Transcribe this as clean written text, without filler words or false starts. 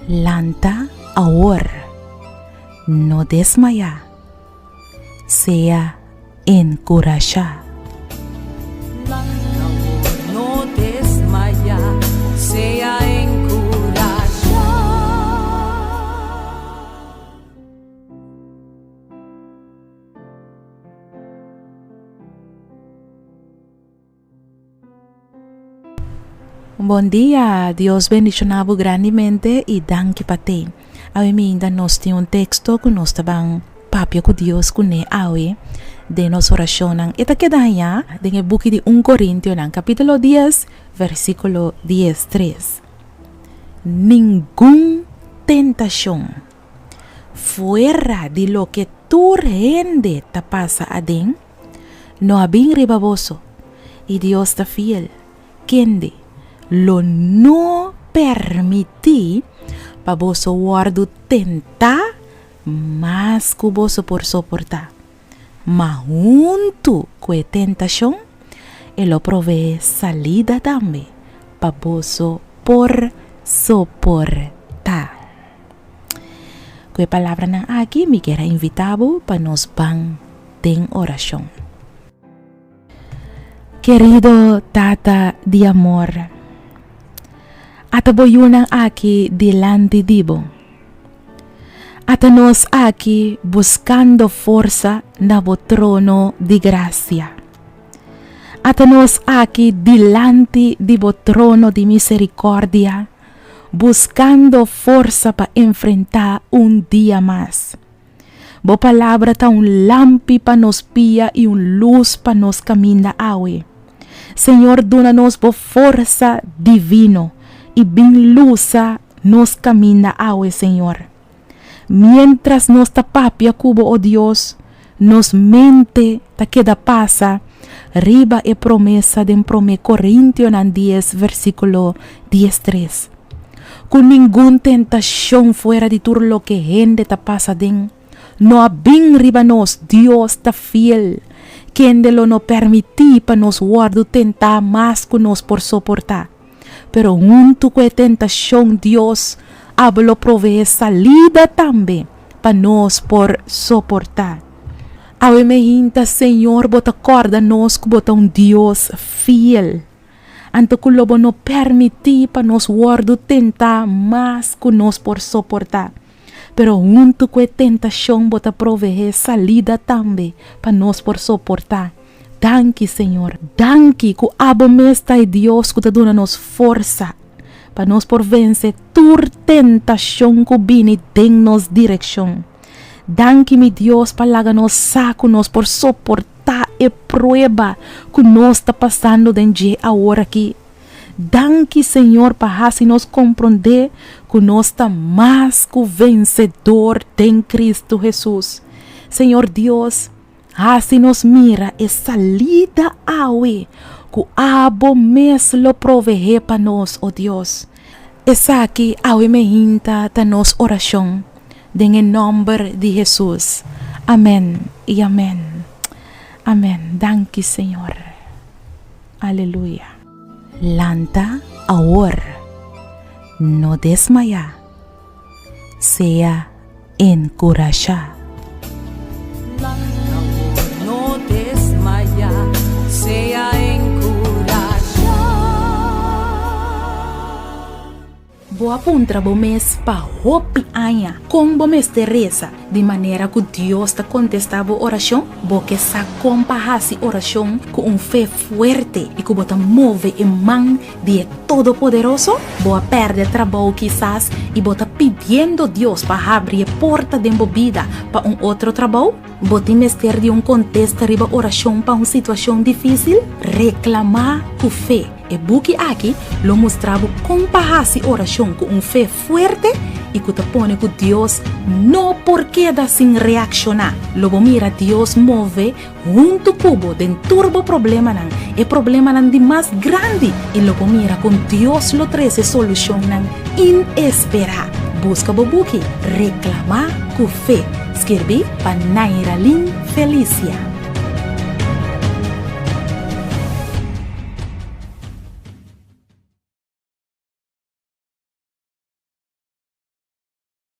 Lanta awor, no desmayá, sea enkurashá. Lanta awor, no desmayá, sea enkurashá. Bon dia, Dios bendiciona bo grandemente y danki pa te. Awe minda nos tin un texto cu nos ta ban papia cu Dios cune awe den nos oracionnan. E ta keda haña den e buki di un Corintionan capitulo dies versiculo diestres. Ningun tentacion fuera di loke tur hende ta pasa aden, No a bin riba boso, i Dios ta fiel, kende lo no permití pa boso wòrdu tentá mas ku boso por soportá, ma huntu ku e tentashon e lo proveé salida tambe pa boso por soportá. Ku e palabranan aki mi kier a invitá bo pa nos ban den orashon. Kerido Tata di amor, ata bo yunan aki dilanti di bo. Ata nos aki buskando forsa na bo trono di grasia. Ata nos aki dilanti di bo trono di misericordia, buskando forsa pa enfrentá un dia mas. Bo palabra ta un lampi pa nos pia i un lus pa nos kaminda awe. Señor duna nos bo forsa divino i bin lusa nos kaminda awe Señor. Mientras nos ta papia ku bo o Dios, nos mente ta keda pasa riba e promesa den Promé Korintionan dies versíkulo diestres. Ku ningun tentashon fuera di tur loke hende ta pasa den, no a bin riba nos, Dios ta fiel, kende lo no permití pa nos wòrdu tentá mas ku nos por soportá. Pero huntu ku e tentashon Dios abo lo proveé salida tambe pa nos por soportá. Awe mehinta, Señor, bo ta kòrda nos ku bo ta un Dios fiel. Anto ku lo bo no permití pa nos wòrdu tentá mas ku nos por soportá. Pero huntu ku e tentashon bo ta proveé salida tambe pa nos por soportá. Danki, Señor. Danki ku abo mes ta e Dios ku ta duna nos forsa pa nos por vense tur tentashon ku bini den nos direkshon. Danki, mi Dios, pa laga nos sa ku nos por soportá. Ta e prueba ku nos ta pasando den dje awor aki. Danki Señor pa hasi nos komprondé ku nos ta mas ku vensedor den Kristu Hesus. Señor Dios, hasi nos mira e salida awe ku abo mes lo proveé pa nos, o Dios. Esaki awe meinta ta nos orashon. Den e nomber di Hesus. Amen y amen. Amen. Danki Señor. Aleluya. Lanta awor. No desmaya. Sea enkurashá. Lanta awor, no desmaya. Sea enkurashá. Bo a puntra bo mes pa hopi aña kon bo mester resa di manera ku Dios ta kontestá bo orashon? Bo ke sa kon pa hasi orashon ku un fe fuerte i ku bo ta move e man di e Todopoderoso? Bo a pèrdè trabou kisas i bo ta pidiendo Dios pa habri e porta den bo bida pa un otro trabou? Bo tin mester di un kontesta riba orashon pa un situashon difísil? Reklamá ku fe! E buki aki lo mustra bo kon pa hasi orashon ku un fe fuerte i ku ta pone ku Dios no por keda sin reakshoná. Lo bo mira Dios move huntu ku bo den tur bo problemanan, e problemanan di mas grandi, i lo bo mira kon Dios lo trese solushonnan inesperá. Buska bo buki Reklamá ku Fe, skirbí pa Nairalyn Felicia.